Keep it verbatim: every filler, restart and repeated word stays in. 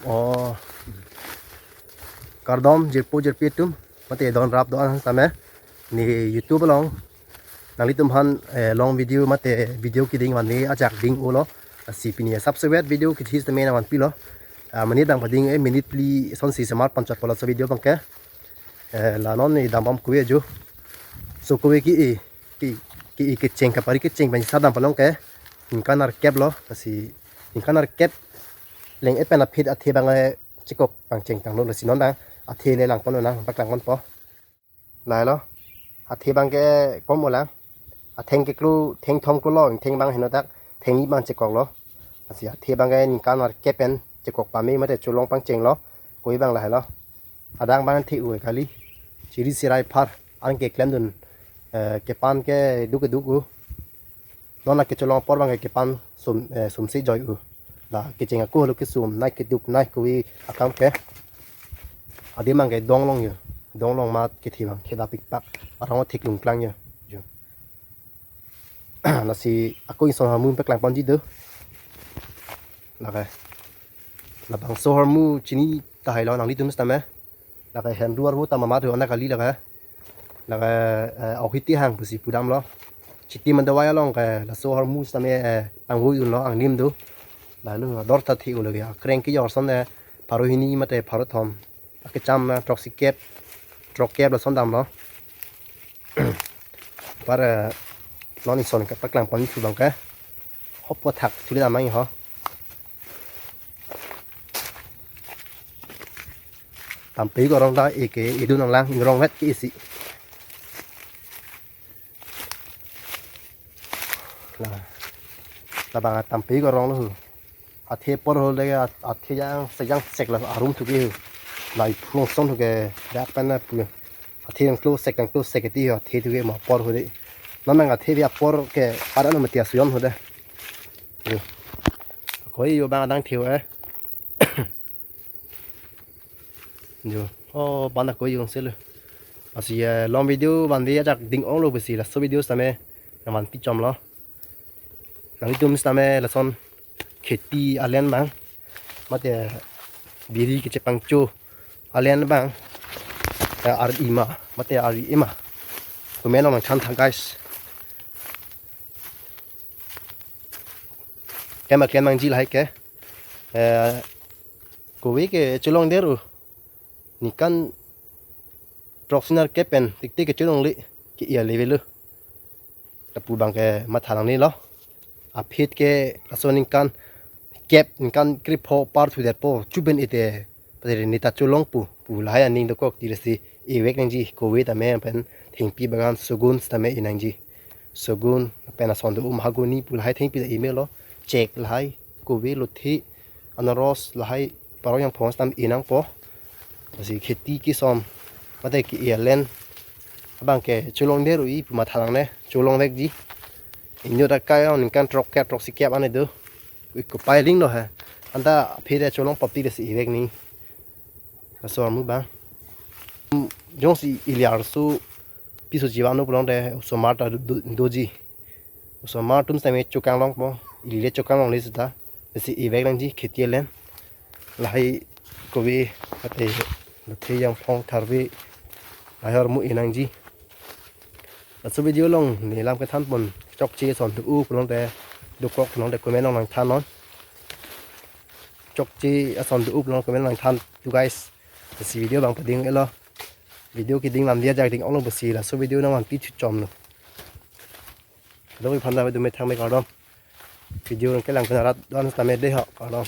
Oh, kardom jirpo jirpi atum, mate don rap don same ne YouTube along nanglitum aphan, eh, long video mate video keding vanve ajak ding-olo. Lasi pini asapsevet video kithi sitame nangvanpilo. Ah, minute dang pading, eh, minute phli asonsi semar panchot polo laso video abangke. Eh, la non ne dambom kove jo. So kove ke-e, ke, ke-e kecheng kapari kecheng pen sa dam palong ke ningkan nerkep lo, lasi ningkan nerkep leng-et pen aphi athe abang, eh, chekok pangcheng tanglo, lasi non dang athe le langpon nang paklang ponpo. Lahelo. Athe abangke kom olang. Atheng keklo, theng thom klo, theng abang henodak, theng ni abang chekoklo. Lasi athe abangke ningkan nerkep pen chekok pame mate cholong pangchenglo. Kove abang lahelo. Adang abang the-o kali. Chiri sirai phar an keklemdun, eh, kepan keduk keduk-o. Non la kecholong apor abangke kepan sum, eh, sumsi joi-o. La kecheng ako lo kesum, nai keduk, nai kove akam ke. Adim abangke donglong jo. Donglong mat kethe abang kheda pikpak. Arong thik lungklang jo. Jo. Lasi ako ison ahormu paklang ponji do. Lake. Labangso ahormu chini tahailo nanglitum sitame. Lake henru arvo ta mamat ho ana kali lake. Lake, eh, okhiti hang pusi pudamlo. Chiti mandawai along ke laso ahormu sitame, eh, tangvoi unlo anglim do. Lalu dor ta the-o lake. Kreng kejor ason, eh, pharo hini mate pharo thom. Akecham, eh, throksi kep, throk kep lason damlo. Par, eh, non ison kapaklang ponthu abangke. Hop pathak thuli damnang ho. Tampi ko rong ta eke idun nanglang ingrong vet ke isi. La, labang tampi ko rong lo hu. Athe apor hole ke at-, athe jangsek jangsek la arum thuke hu. Lai phung song thuke dak pen na pu. Athe dang close sek dang close sek ti ho, athe thuke ma apor hole. Non abang athe apor ke pada no mati asuyon hode. Yo. Koi jo abang adang the-o eh. Jo. Oh, bana koi jo selo. Lasi, eh, long video vanve ajak ding-onglo pusi laso video sitame nangvanpi chomlo. Nanglitum sitame lason kheti alen abang. Mate biri kechepangcho alen abang. Eh, ar-i ma, mate ar-e ma. Comment along nangthan tha guys. Kema klem nangji lahai ke. Eh, kove ke cholong der-o. Ningkan throksi nerkep pen tiktik kecholongle ke-e a level lo. Lapu abangke matha nangnelo. Aphi ke laso ningkan kep ningkan krepho par thu detpo chuben ite. Pajari neta cholong pu, pu lahai aning dokok ti lasi evek nangji kove tame pen thengpi bagan sogun sitame e nangji. Sogun pen ason do mahagoni pu lahai thengpi ta emelo. Chek lahai kove lothe anaros lahai parong yang phong sitame e nangpo. Lasi kheti kesom mate ke-e alen abangke cholong der-o-i pu matha nangne cholong vekji. Inut akai along ningkan throk kep throksi kep ane do. Iko pai ling lo he. Anta aphi le cholong pap ti lasi evek ni. Laso ahormu abang. Jongsi ili arloso piso jiwa no pulote osomar ta do, do, doji. Osomar atum sitame chokang longpo. Ili le chokang longle seta. Lasi evek nangji kheti alen. Lahai kove ate lothe yang phong tharve. Lahai ahormu e nangji. Laso video along ne lam kethan pon chokche ason do-o pulote dokok pulote comment along nangthan non. Chokche ason do-o pulote comment along nangthan tu guys. Lasi video abang pading-elo. Video keding lam dia jak ding-onglo pusi laso video nangvanpi thu chomlo. Dong iphan da do me thang me kardom. Video nangkelang pen arat don sitame dei ho kardom.